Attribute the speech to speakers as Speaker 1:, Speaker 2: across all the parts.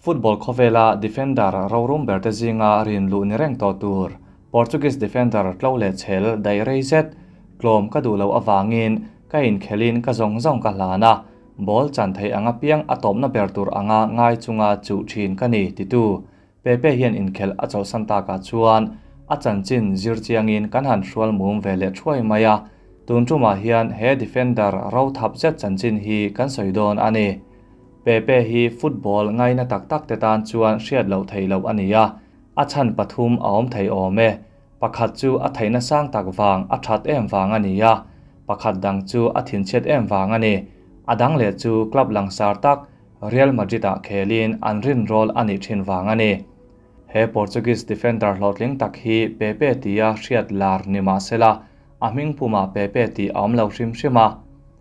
Speaker 1: Football khawvela defender rorum ber te zinga rin luh ni reng tawh tur Portuguese defender tlo leh chhel daih rei zet tlawm ka duh loh avangin ka inkhelin ka zawng zawng ka hlan a, ball chan theih anga piang a tawpna ber tur anga ngai chunga chuh thin ka ni titu Pepe hian inkhelh a chawlhsan takah chuan a chanchin zir chiangin kan han hrual mum ve leh thuai mai a, tun tumah hian he defender ro thap zet chanchin hi kan sawi dawn a ni. Pepe hi football ngaina tak tak te tan chuan hriat loh theih loh a ni a, a chhan pathum a awm thei awm e. Pakhat chu a theihna sang tak vang a that em vang a ni a, pakhat dang chu a thinchhiat em vang a ni. A dang leh chu club langsar tak Real Madrid-ah khelin an rinrawl a nih thin vang a ni. He Portuguese defender hlawhtling tak hi Pepe tia hriat lar ni mah sela, a hming pumah Pepe tih a awm lo hrim hrim a.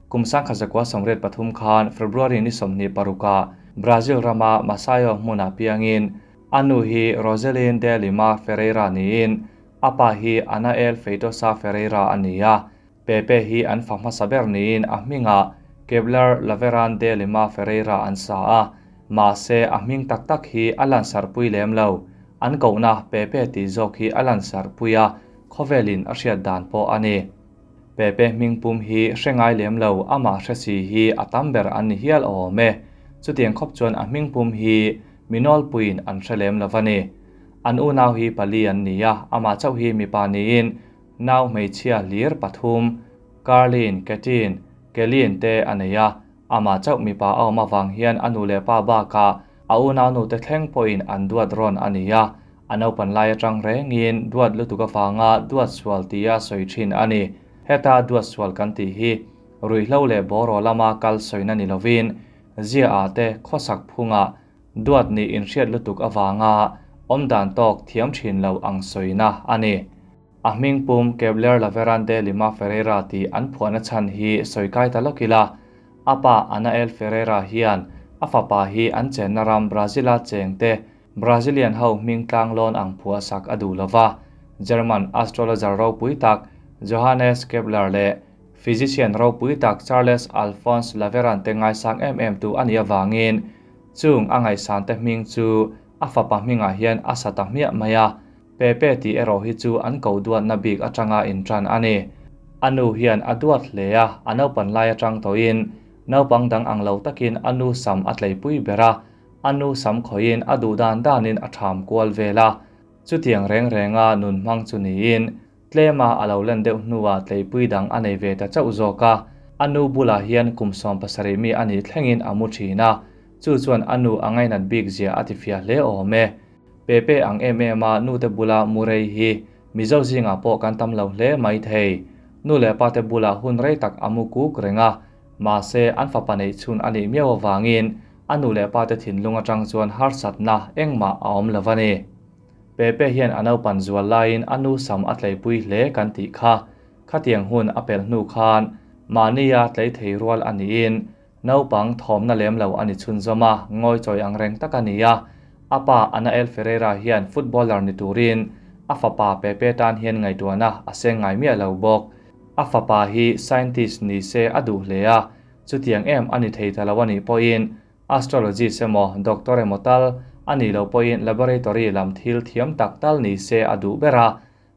Speaker 1: Kum 1983 khan February ni 26ah Brazil rama Maceió hmunah piangin a nu hi Roseline de Lima Ferreira niin a pa hi Anael Feitosa Ferreira a ni a. Pepe hi an fa hmasa ber niin a hmingah Kevlar Laveran de Lima Ferreira an sa a, mahse a hming tak tak hi a lansarhpui lem lo. An kohna Pepe tih zawk hi a lansarhpui a, khawvelin a hriat dan pawh a ni. Pepe hming pum hi hre ngai lem lo, amah hre si hi a tam ber an ni hial awm e. Chutiang khawp chuan a hming pum hi mi nawlpuiin an hre lem lo va ni. An unau hi pali an ni a, amah chauh hi mipa niin Nau hmeichhia hlir pathum, Carlin, Katin, Kelin te a nei a, amah chauh mipa a awm avang hian a nu leh pa bakah a unaunu te thleng pawhin an duat rawn a ni a, a naupan lai atang rengin duat lutuk avanga duat sual tia sawi thin a ni. Heta duat sual kan tih hi ruihhlo leh bawraw lama kal sawina ni lovin zia-ah te khawsak phungah duat nih inhriat lutuk avanga awmdan tawk thiam thin lo ang sawina a ni. A hming pum Kevler Laveran de Lima Ferreira tih an phuahna chhan hi sawi kai ta lawk ila, a pa Anael Ferreira hian a fapa hi an chenna ram Brazil-a chengte Brazilian ho hming tlanglawn ang phuahsak a duh lova, German astrologer ropui tak Johannes Kepler leh physician ropui tak Charles Alphonse Laveran te ngaisang em em tu a nih avangin chung a ngaihsante hming chu a fapa hmingah hian a sa ta hmiah mai a. Pepe tih erawh hi chu an ko duatna bik atanga inṭan a ni. A nu hian a duat hle a, a naupan lai atang tawhin naupang dang ang lo takin a nu sam a tleipui ber a, a nu sam khawihin a duh dan danin a ṭham kual vel a. Chutiang reng renga nun hmang chu niin tlema a lo len deuh hnuah tleipui dang a nei ve ta chauh zawk a. A nu bulah hian kum 17 mi a nih thlengin a mu ṭhin a, chu chuan a nu a ngainat bik zia a tifiah hle awm e. Pepe ang em em a nute bula mu rei hi Mizo zingah pawh kan tam lo hle mai thei. Nu leh pate bulah hun rei tak a mu kuk reng a, mahse an fapa neih chhun a nih miau avangin a nu leh pate thinlung atang chuan harsatna engmah a awm lo a ni. Pepe hian a naupan zual laiin a nu sam a tleipui hle kan tih kha. Khatiang hun a pelh hnu khan mahnia tlei thei rual a niin Naupang thawmna lem lo a ni chhunzawm a, ngawichawi ang reng tak a ni a. A pa Anael Ferreira hian footballer ni turin a fapa Pepe tan hian ngaihtuahna a seng ngai miah lo bawk. A fapa hi scientist ni se a duh hle a, chutiang em a ni thei ta lo a nih pawhin astrologist emaw doctor emaw tal a nih loh pawhin laboratory lam thil thiam tak tal ni se a duh ber a,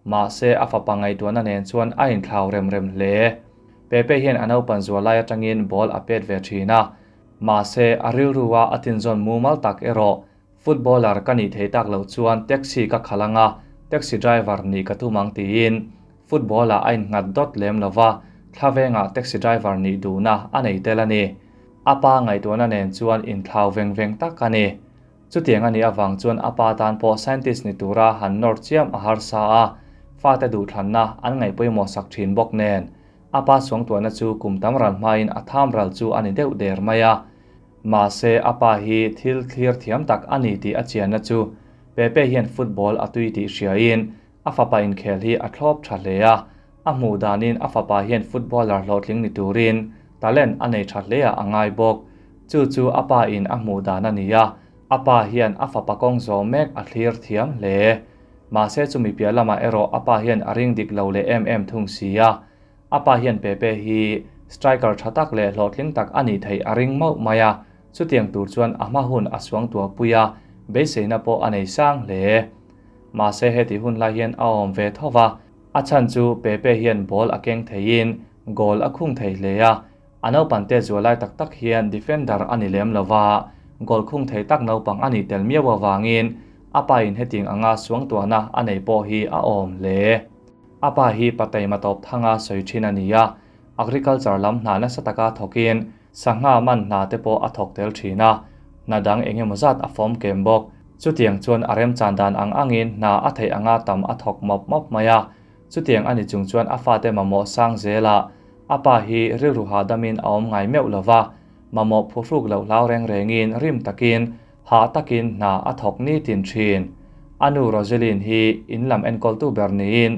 Speaker 1: Mahse a fapa ngaihtuahna nen chuan a inthlau rem rem hle. Pepe hian a naupan zual lai atangin ball a pet ve thin a, mahse a rilrua a tinzawn mumal tak erawh footballer ka nih thei tak loh chuan taxi ka khalh anga taxi driver nih ka tum ang tiin football-ah a innghat dawt lem lova thlavengah taxi driver nih duhna a nei tel a ni. A pa ngaihtuahna nen chuan inthlau veng veng tak a ni. Chutiang a nih avang chuan a pa tan pawh scientist ni tura han nawr chiam a harsa a, fate duhthlanna an ngaih pawimawh sak thin bawk nen. A pa suangtuahna chu kum tam ral hmain a tham ral chu a ni deuh der mai a. Mahse, a pa hi thil thlir thiam tak a ni tih a chianna chu Pepe hian football a tui tih hriain a fapa inkhel hi a thlawp tha hle a, a hmuh danin a fapa hian footballer hlawhtling ni turin talent a nei tha hle a a ngai bawk. Chu chu a pa in a hmuh dan a ni a, a pa hian a fapa kawng zawh mek a thlir thiam hle. Mahse chumi piah lamah erawh a pa hian a ring dik lo leh em em thung si a, a pa hian Pepe hi striker tha tak leh hlawhtling tak a nih theih a ring mauh mai a. Chutiang tur chuan a hma hun a suangtuah pui a, beiseina pawh a nei sang hle. Mahse heti hun lai hian a awm ve tho va, a chhan chu Pepe hian ball a keng theiin goal a khung thei hle a, a naupang te zual lai tak tak hian defender a ni lem lo va, goal khung thei tak naupang a nih tel miau avangin a pa in hetiang anga suangtuahna a nei pawh hi a awm hle. A pa hi pa taima tawp thanga sawi thin a ni a, agriculture lam hna nasa taka thawkin sangha man hna te pawh a thawk tel thin a, hna dang eng emaw zat a fawm kem bawk. Chutiang chuan a remchan dan ang angin hna a theih anga tam a thawk mawp mawp mai a. Chutiang a ni chung chuan a fate mamawh sang zela a pa hi rilru hahdamin a awm ngai meuh lova, mamawh phuhruk loh hlau reng rengin rim takin hah takin hna a thawk nitin thin. A nu Roseline hi in lam enkawltu ber niin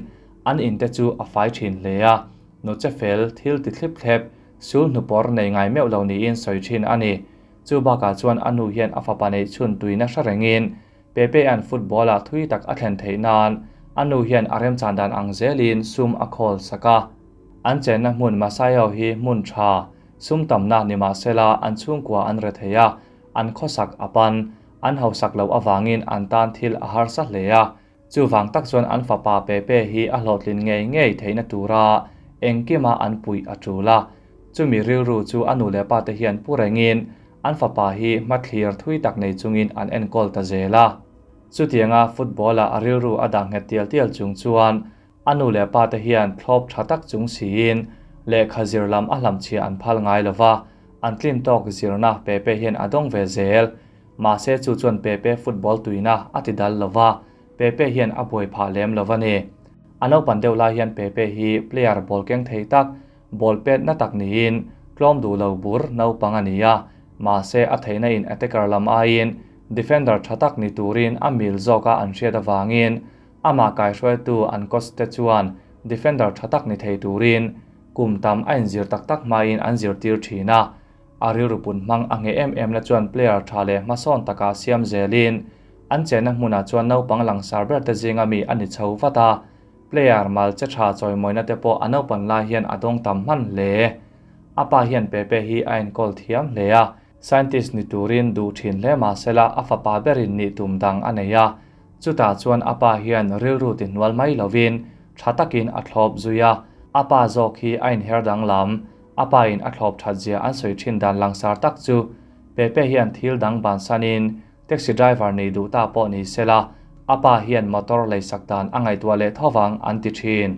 Speaker 1: an in te chu a fai thin hle a, nu che fel thil ti thlip thlep sul hnupawr nei ngai meuh lo niin sawi thin a ni. Chu bakah chuan a nu hian a fapa neih chhun tuina hre rengin Pepe-a'n football-ah thui tak a thlen theih nan a nu hian a remchan dan ang zelin sum a khawl sak a. An chenna hmun Maceió hi hmun tha, sum tamna nimahsela an chhungkua an re thei a, an khawsak a pan, an hausak loh avangin an tan thil a harsa hle a. Chuvang tak chuan an fapa Pepe hi a hlawhtlin ngei ngei theihna tura engkima an puih a tul a. Chumi rilru chu a nu leh pate hian pu rengin an fapa hi hmathlir thui tak nei chungin an enkawl ta zel a. Chutianga football-ah a rilru a dah nghet tial tial chung chuan a nu leh pate hian thlawp tha tak chung siin lehkha zir lam a hlamchhiah an phal ngai lo va, an tlin tawk zirna Pepe hian a dawng ve zel. Mahse chu chuan Pepe football tuina a ti dal lo va, Pepe hian a buai phah lem lo va ni. A naupan deuh lai hian Pepe hi player ball keng thei tak, ball pet na tak niin tlawm duh lo bur naupang a ni a, mahse a theihna in attacker lam aiin defender tha tak ni turin a mil zawka an hriat avangin amah kaihruaitu an coach te chuan defender tha tak ni thei turin kum tam a inzir tak tak hmain an zirtir thin a. A rilru pun hmang a ngheh em em na chuan player tha leh hmasawn takah siam zelin an chenna hmunah chuan naupang langsar ber te zinga mi a ni chho vat a. Player mal che tha chawimawina te pawh a naupan lai hian a dawng tam hman hle. A pa hian Pepe hi a enkawl thiam hle a, scientist ni turin duh thin hle mahsela a fapa berin nih tum dang a nei a. Chutah chuan a pa hian rilru ti hnual mai lovin tha takin a thlawp zui a, a pa zawk hi a inher danglam. A pa in a thlawp that zia an sawi thin dan langsar tak chu Pepe hian thil dang bansanin taxi driver nei duh ta pawh ni sela a pa hian motor leisak dan a ngaihtuah leh tho vang an ti thin.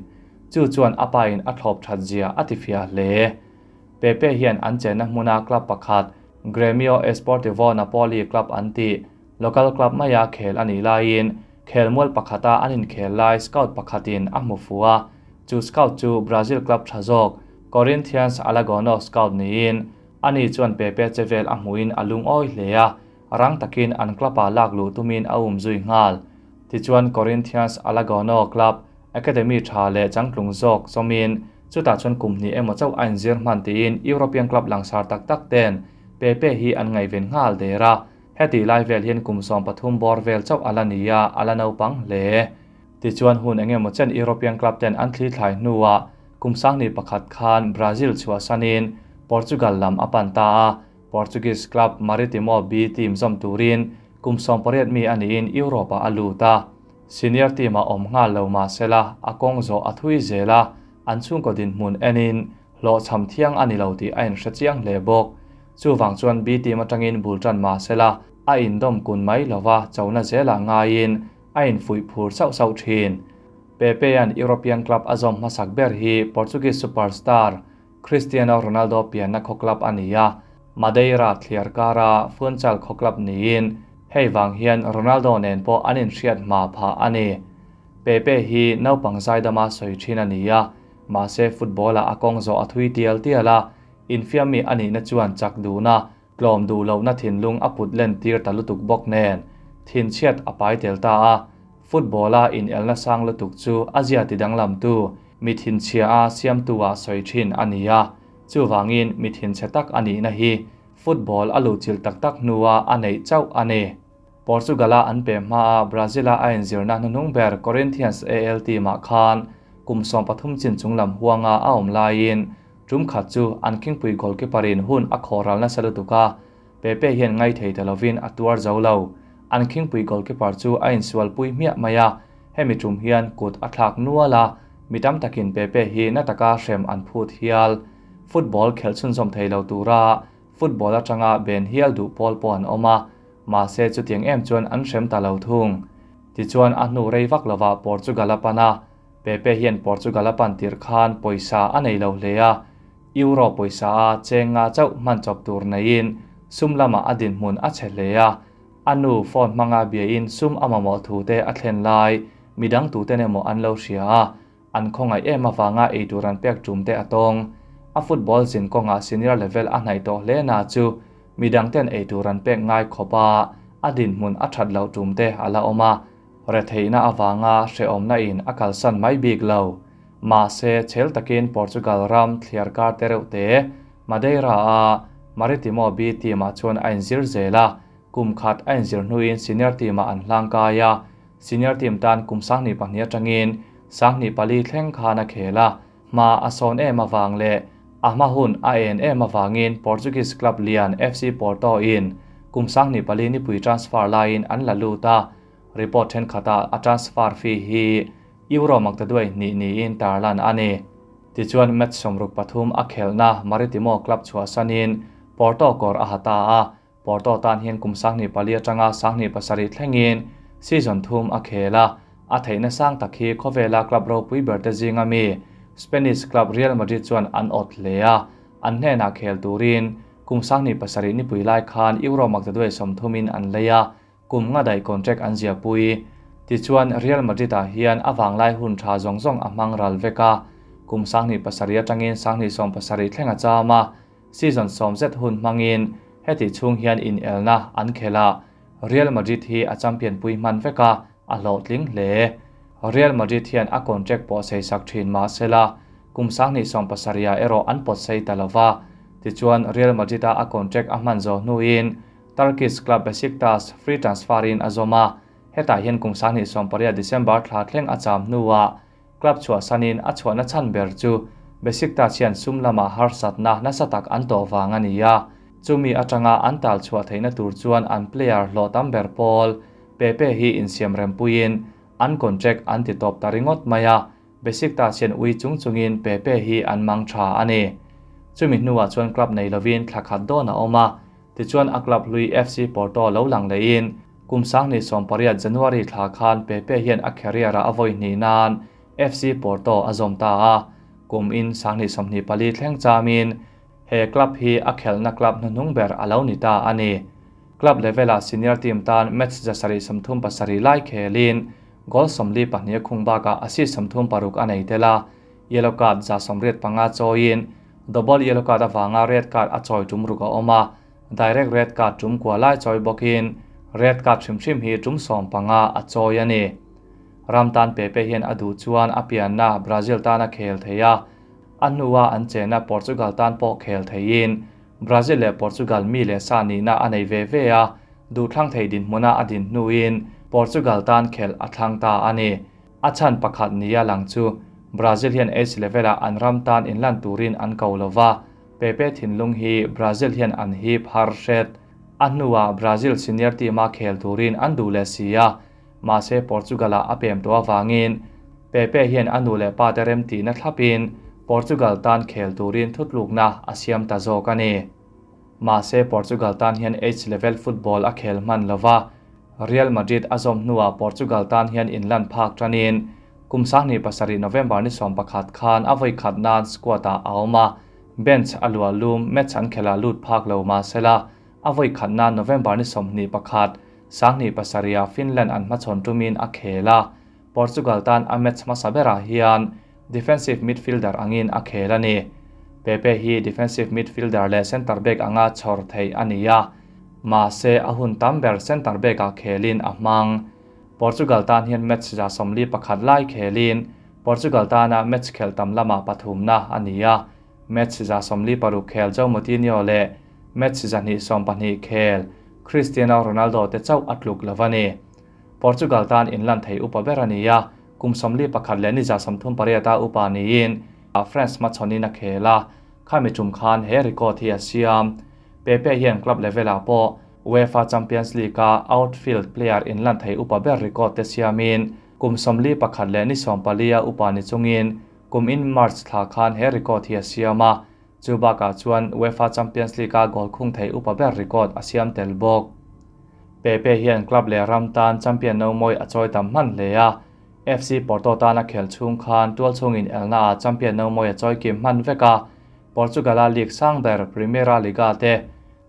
Speaker 1: Chu chuan a pa in a thlawp that zia a ti fiah hle. Pepe hian an chenna hmuna club pakhat Gremio Esportivo Napoli club an tih local club maia khel a nih laiin khelmual pakhata an inkhel lai scout pakhatin a hmu fu a, chu scout chu Brazil club tha zawk Corinthians Alagoano scout niin ani chuan Pepe che vel a hmuhin a lungawi hle a, rang takin an club-ah lak luh tumin a um zui nghal. Tichuan Corinthians Alagoano club academy tha leh changtlung zawk zawmin chutah chuan kum hnih emaw chauh a inzir hman tiin European club langsar tak tak ten Pepe hi an ngaihven nghal der a, hetih lai vel hian kum 13 bawr vel chauh a la ni a, a la naupang hle. Tichuan hun eng emaw chen European club ten an thli thlai hnuah kum 11 khan Brazil chhuahsanin Portugal lam a pan ta a, Portuguese club Maritimo B team zawm turin kum 18 mi a niin Europe-ah a lut a. Senior team-ah awm nghal lo mahsela a kawng zawh a thui zel a, an chhungkaw dinhmun enin hlawhchham thiang a ni lo tih a inhre chiang hle bawk. Chuvang chuan B team atangin bul tan mahsela a indawm kun mai lova chona zelah ngaiin a infuih phur sauh sauh thin. Pepe-a'n European club a zawm hmasak ber hi Portuguese superstar Cristiano Ronaldo pianna khaw club a ni a, Madeira thliar kara Funchal khaw club niin hei vang hian Ronaldo nen pawh an inhriat hma phah a ni. Pepe hi naupang zaidama sawi thin a ni a, mahse football-ah a kawng zawh a thui tial tial a, infiammi a nihna chuan chak duhna, tlawm duh lohna thinlung a put len tir ta lutuk bawk nen thinchhiat a pai tel ta a, football-a inelna sang lutuk chu a zia ti danglamtu mi thinchhia a siamtu ah sawi thin a ni a, chuvangin mi thinchhe tak a nihna hi football a luhchilh tak tak hnua a neih chauh a ni. Portugal-a an pe hmaa Brazil-a a inzirna hnuhnung ber Corinthians AL team-ah khan kum 13 chin chunglam huanga a awm laiin tum khat chu an khingpui goalkeeper-in hun a khawhral nasa lutuk a. Pepe hian ngaithei ta lovin a tuar zo lo. An khingpui goalkeeper chu a insualpui hmiah mai a, hemi tum hian kut a thlak nual a, mi tam takin Pepe hi na taka hrem an phut hial. Football khelh chhunzawm thei lo tura football atanga ben hial duh pawl pawh an awm a, mahse chutiang em chuan an hrem ta lo thung. Tichuan a hnu rei vak lovah Portugal a pan a, Pepe hian Portugal a pan tirh khan pawisa a nei lo hle a, Euro pawisa a cheng nga chauh hman chawp tur neiin sum lamah a dinhmun a chhe hle a, a nu phone hmanga biain sum a mamawh thu te a thlen lai midang tuten emaw an lo hria a, an khawngaih em avanga eitur an pek tum te a tawng. A football zin kawngah senior level a hnaih tawh hle na chu midang ten eitur an pek ngai khawp a, a dinhmun a that loh tum te a la awm a, retheihna avanga hrehawmna in a kalsan mai bik lo. Mahse, chhel takin Portugal ram thliar kar te reuh te, Madeira a Maritimo B team ah chuan a inzir zel a, kum khat a inzir hnuin senior team ah an hlang kai a, senior team tan kum 22 atangin 24 thleng khan a khel a, hma a sawn em avang leh a hma hun a en em avangin Portuguese club lian FC Porto in kum 24 nipui transfer laiin an la lut a, report thenkhatah a transfer fee hi Euro maktaduai hnih niin tarlan a ni. Tichuan match 63 a khelhna Maritimo club chhuahsanin Porto kawr a ha ta a, Porto tan hian kum 24 atanga 27 thlengin season thum a khel a, a theihna sang tak hi khawvela club ropui ber te zinga mi Spanish club Real Madrid chuan an awt hle a, an hnenah khel turin kum 27 nipui lai khan Euro maktaduai 30 in an lei a, kum nga daih contract an ziahpui. Tichuan Real Madrid ah hian a vanglai hun tha zawng zawng a hmang ral vek a, kum 27 atangin 27 thleng a cham a, season 10 zet hun hmangin heti chhung hian in elna an khel a, Real Madrid hi a champion pui hman vek a, a hlawhtling hle. Real Madrid hian a contract pawh sei sak thin mahsela kum 27 ah erawh an pawt sei ta lova. Tichuan Real Madrid a a contract a hman zo hnuin Turkish club Besiktas free transfer in a zawm a, hetah hian kum 28 December thla thleng a cham hnuah club chhuahsanin a chhuahna chhan ber chu Besiktas hian sum lama harsatna nasa tak an tawh vang a ni a, chumi atanga an tal chhuah theihna tur chuan an player hlawh tam ber pawl Pepe hi insiam rempuiin an contract an ti tawp ta ringawt mai a, Besiktas hian ui chung chungin Pepe hi an mang tha a ni. Chumi hnuah chuan club nei lovin thla khat dawn a awm a, tichuan a club hlui FC Porto lo lang leiin kum 28 January thla khan Pepe hian a career a vawi hnih nan FC Porto a zawm ta a, kum in 24 thleng chamin he club hi a khelhna club hnuhnung ber a lo ni ta a ni. Club level a senior team tan match 137 lai khelin goal 42 khung bakah assist 36 a nei tel a, yellow card 185 chawiin double yellow card awanga red card a chawi tum ruk a awm a, direct red card tum kua lai chawi bawkin red card hrim hrim hi tum 15 a chawi a ni. Ram tan Pepe hian a duh chuan a pianna Brazil tan a khel thei a, a hnuah an chena Portugal tan pawh khel theiin Brazil leh Portugal mi leh sa nihna a nei ve ve a, duh thlang thei dinhmuna a din hnuin Portugal tan khelh a thlang ta a ni. A chhan pakhat nia lang chu Brazil hian age level ah an ram tan inlan turin an ko lova, Pepe thinlung hi Brazil hian an hip har hret. A hnuah Brazil senior team a khel turin an duh leh si a, mahse Portugal ah a pem tawh awangin Pepe hian a nu leh pa te rem tihna thlapin Portugal tan khel turin thutlukna a siam ta zawk a ni. Mahse Portugal tan hian age level football a khel hman lova, Real Madrid a zawm hnuah Portugal tan hian inlan phak tanin kum 27 November ni 11 khan a vawi khat nan squad ah a awm a, bench a luah lum match an khela lut phak lo mahsela a vawi khat nan November ni 21 27 Finland an hmachhawn tumin a khel a, Portugal tan a match hmasa berah hian defensive midfielder angin a khel a ni. Pepe hi defensive midfielder leh center back anga chhawr thei a ni a, mahse a hun tam ber center back ah khelin a hmang. Portugal tan hian match 41 lai khelin Portugal tana match khel tam lama pathumna a ni a, match 46 khel João Moutinho leh match 212 khel Cristiano Ronaldo te chauh a tluk lo a ni. Portugal tan inlan thei upa ber a ni a, kum 31 leh ni 38 a upa niin France hmachhawnin a khel a, khami tum khan he record hi a siam. Pepe hian club level-ah pawh UEFA Champions League-a outfield player inlan thei upa ber record te siamin kum 41 leh ni 14 a upa ni chungin kum in March thla khan he record hi a siam a, chu bakah chuan UEFA Champions League-a goal khung thei upa ber record a siam tel bawk. Pepe hian club leh ram tan champion no mawi a chawi tam hman hle a, FC Porto tana khel chhung khan tual chungin elna a champion no mawi a chawi kim hman vek a, Portugal-a league sang ber Primeira Liga te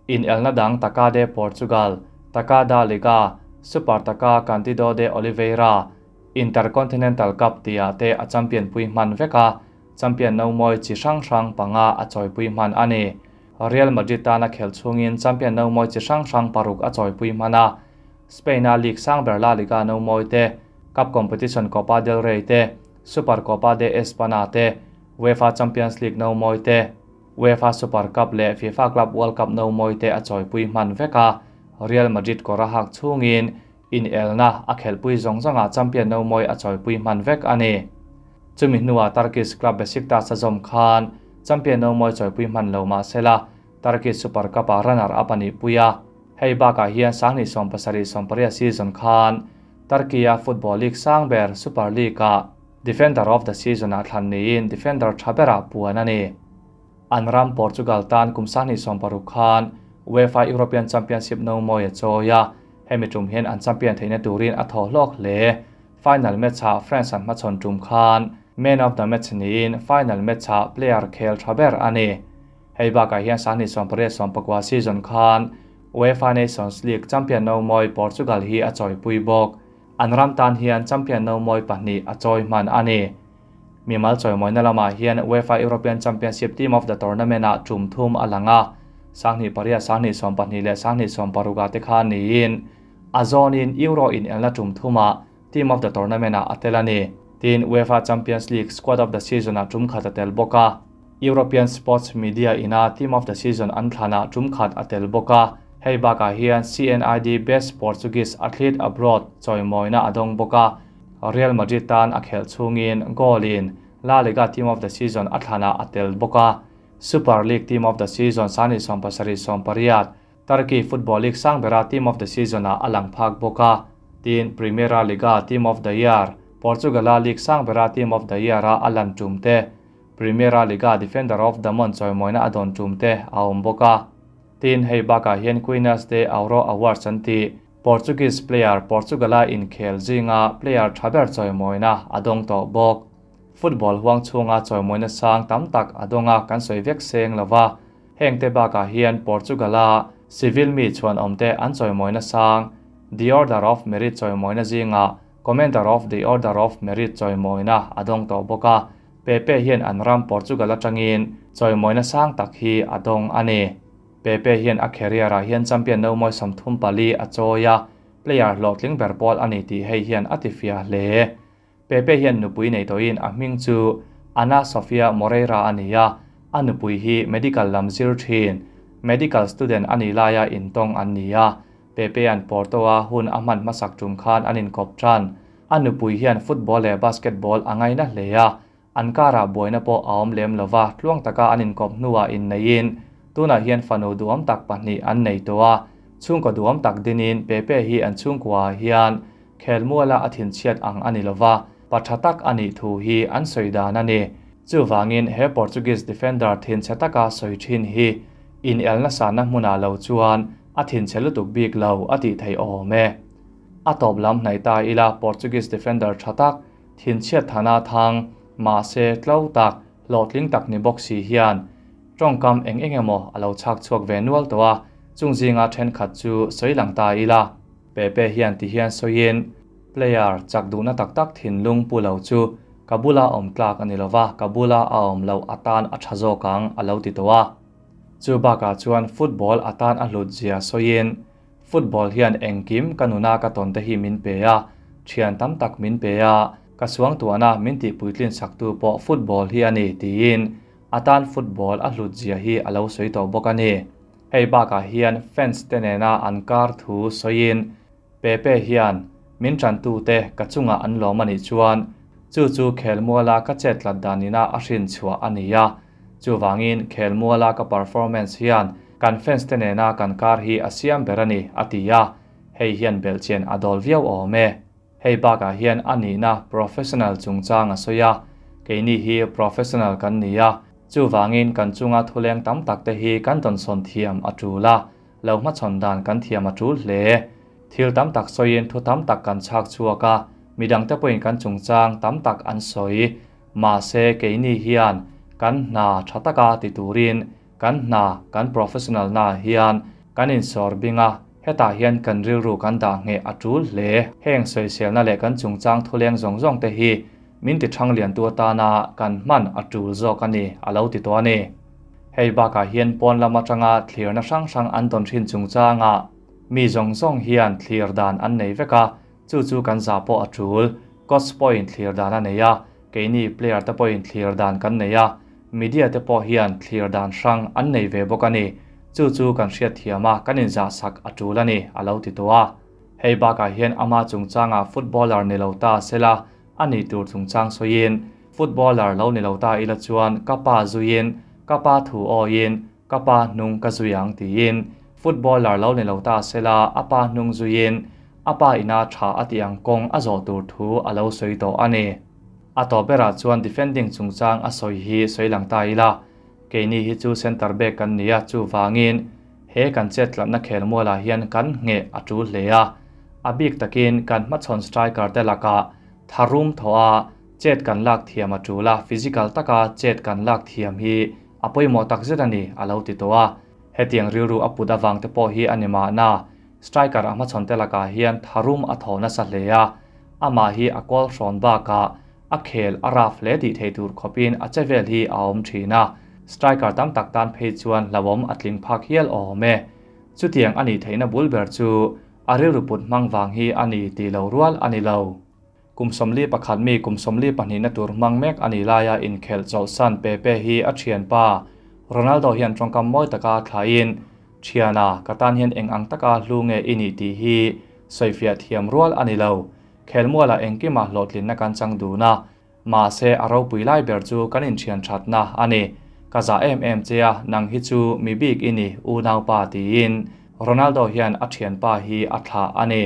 Speaker 1: in elna dang Taça de Portugal, Taça da Liga, Super Taça Candido de Oliveira, Intercontinental Cup tia te a champion pui hman vek a, champion no mawi chi hrang hrang panga a chawi pui hman a ni. Real Madrid tana khel chungin champion no mawi chi hrang hrang paruk a chawi pui hman a, Spain-a league sang ber La Liga no mawi te, Cup competition Copa del Rey te, Super Copa de Espana te, UEFA Champions League no mawi te, UEFA Super Cup leh FIFA Club World Cup no mawi te a chawi pui hman vek a, Real Madrid kawr a hak chungin in elna a khelpui zawng zawnga champion no mawi a chawi pui hman vek a ni. Chumi hnuah Turkish club Besiktas a zawm khan champion no mawi chawi pui hman lo mahsela Turkish Super Cup a runner up a nih pui a, hei bakah hian 2017-18 season khan Turkey-a Football League sang ber Super League-ah Defender of the Season a thlan niin defender tha berah puan a ni. An ram Portugal tan kum 2016 khan UEFA European Championship no mawi a chawi a, hemi tum hian an champion theihna turin a thaw hlawk hle. Final match-ah France an hmachhawn tum khan man of the match niin final match-ah player khel tha ber a ni. Hei bakah hian 2018-19 season khan UEFA Nations League champion no mawi Portugal hi a chawi pui bawk. An ram tan hian champion no mawi pahnih a chawi hman a ni. Mimal chawi mawina lamah hian UEFA European Championship Team of the Tournament-ah tum thum a lang a, 2008, 2012 leh 2016 te khan niin a zawnin Euro in elna tum thumah Team of the Tournament-ah a tel a ni. Tin UEFA Champions League Squad of the Season-ah tum khat a tel bawk a, European Sports Media ina Team of the Season an thlanah tum khat a tel bawk a, hei bakah hian CNID Best Portuguese Athlete Abroad chawi mawina a dawng bawk a, Real Madrid tan a khelh chungin goal-in La Liga Team of the Season a thlanah a tel bawk a, Super League Team of the Season 2017-18 Turkey Football League sang bera Team of the Season-ah a lang phak bawk a, tin Primeira Liga Team of the Year, Portugal-a League sang bera Team of the Year-a a lan tum te, Primeira Liga Defender of the Month chawi mawina a dawn tum te a awm bawk a. Tin hei bakah hian Quinas de Ouro Awards an ti, Portuguese player Portugal-a inkhel zinga player tha ber chawi mawina a dawng tawh bawk. Football huang chhunga chawi mawina sang tam tak a dawnga kan sawi vek seng lova, heng te bakah hian Portugal-a civil mi chuan awm te an chawi mawina sang The Order of Merit chawi mawina zinga Commander of the Order of Merit chawi mawina a dawng tawh bawk a, Pepe hian an ram Portugal atangin chawi mawina sang tak hi a dawng a ni. Pepe hian a career-ah hian champion no mawi 34 a chawi a, player hlawhtling ber pawl a ni tih hei hian a ti fia hle. Pepe hian nupui nei tawhin a hming chu Ana Sofia Moreira a ni a, a nupui hi medical lam zir thin, medical student a nih laia intawng an ni a, Pepe an Porto-a hun a hman hmasak tum khan an inkawp tan. A nupui hian football leh basketball a ngaina hle a, an karah buaina pawh a awm lem lova, tluang taka an inkawp hnuah inneiin tunah hian fanu duhawm tak pahnih an nei tawh a, chhungkaw duhawm tak dinin Pepe hi an chhungkuaah hian khelmuala a thinchhiat ang a ni lova, pa tha tak a nih thu hi an sawi dan a ni. Chuvangin he Portuguese defender thinchhe taka sawi thin hi in elna sanna hmunah lo chuan a thinchhe lutuk bik lo a tih theih awm e. A tawp lam hnaih ta ila Portuguese defender tha tak thinchhiat thana thang mahse tlo tak hlawhtling tak ni bawk si hian tawngkam eng eng emaw a lo chhak chhuak ve nual tawh a, chung zinga thenkhat chu sawi lang ta ila. Pepe hian ti hian sawiin player chak duhna tak tak thinlung pu lo chu ka bula awm tlak a ni lova, ka bula a awm lo atan a tha zawk ang a lo ti tawh a. Chu bakah chuan football atan a hlut zia sawiin football hian engkim ka nuna ka tawn te hi min pe a, thian tam tak min pe a, ka suang tuahna min tihpuitlin saktu pawh football hi a ni tiin atan football a hlut zia hi a lo sawi tawh bawk a ni. Hei bakah hian fans te nena an kar thu sawiin Pepe hian min tantu te ka chunga an lawm a nih chuan chu chu khelmuala ka chet tlat danina a hrin chhuah a ni a, chuwangin khelmuala ka performance hian kan fans te nena kan kar hi a siam ber a ni, a ti a, hei hian belhchian a dawl viau awm e. Hei bakah hian a nihna professional chungchang a sawi a, keini hi professional kan ni a, chuvangin kan chunga thuleng tam tak te hi kan dawnsawn thiam a tul a, lo hmachhawn dan kan thiam a tul hle. Thil tam tak sawiin thu tam tak kan chhak chhuak a, midangte pawhin kan chungchang tam tak an sawi. Mahse keini hian kan hna tha taka ti turin kan hna, kan professional na hian kan insawr bing a, hetah hian kan rilru kan dah ngheh a tul hle. Heng sawiselna leh kan chungchang thuleng zawng zawng te hi min ti thang liantu atana kan hman a tul zawk a ni, a lo ti tawh a ni. Hei bakah hian pawn lam atanga thlirna hrang hrang an dawn thin chungchangah mi zawng zawng hian thlir dan an nei vek a, chu chu kan zah pawh a tul. Coach pawhin thlir dan a nei a, keini player te pawhin thlir dan kan nei a, media te pawh hian thlir dan hrang an nei ve bawk a ni. Chu chu kan hriatthiam a, kan inzahsak a tul a ni, a lo ti tawh a. Hei bakah hian ama chungchangah footballer ni lo ta sela a nih tur chungchang sawiin, Footballer lo ni lo ta ila chuan ka pa zuiin, ka pa thu awiin, ka pa hnung ka zui ang tiin, footballer lo ni lo ta sela a pa hnung zuiin a pa ina tha a tih ang kawng a zawh tur thu a lo sawi tawh a ni. A tawp berah chuan defending chungchang a sawi hi sawi lang ta ila, keini hi chu centre back kan ni a, chuvangin he kan chet tlatna khelmualah hian kan ngheh a tul hle a, a bik takin kan hmachhawn striker te lakah tharum thawh a chet kan lak thiam a tul a, physical taka chet kan lak thiam hi a pawimawh tak zet a ni, a lo ti tawh a. Hetiang rilru a put avang te pawh hi a ni mahna, striker a hmachhawn te lakah hian tharum a thaw nasa hle a, amah hi a kawl hrawn bakah a khel a raf hle tih thei tur khawpin a che vel hi a awm thin a, striker tam tak tan phei chuan hlauhawm a tling phak hial awm e. Chutiang a nih theihna bul ber chu a rilru put hmang vang hi a ni tih lo rual a ni lo. Kum 41 mi kum 42 na tur hmang mek a nih laia inkhelh chawlhsan Pepe hi a thianpa Ronaldo hian tawngkam mawi taka thlaiin, Thiana, ka tan hian eng ang taka hlu nge i nih tih hi sawifiah thiam rual a ni lo. Khelmualah engkimah hlawhtlinna kan chang dun a, mahse a ropui lai ber chu kan inthian thatna a ni. Ka zah em em che a, nang hi chu mi bik i ni, unaupa tiin Ronaldo hian a thianpa hi a thlah a ni.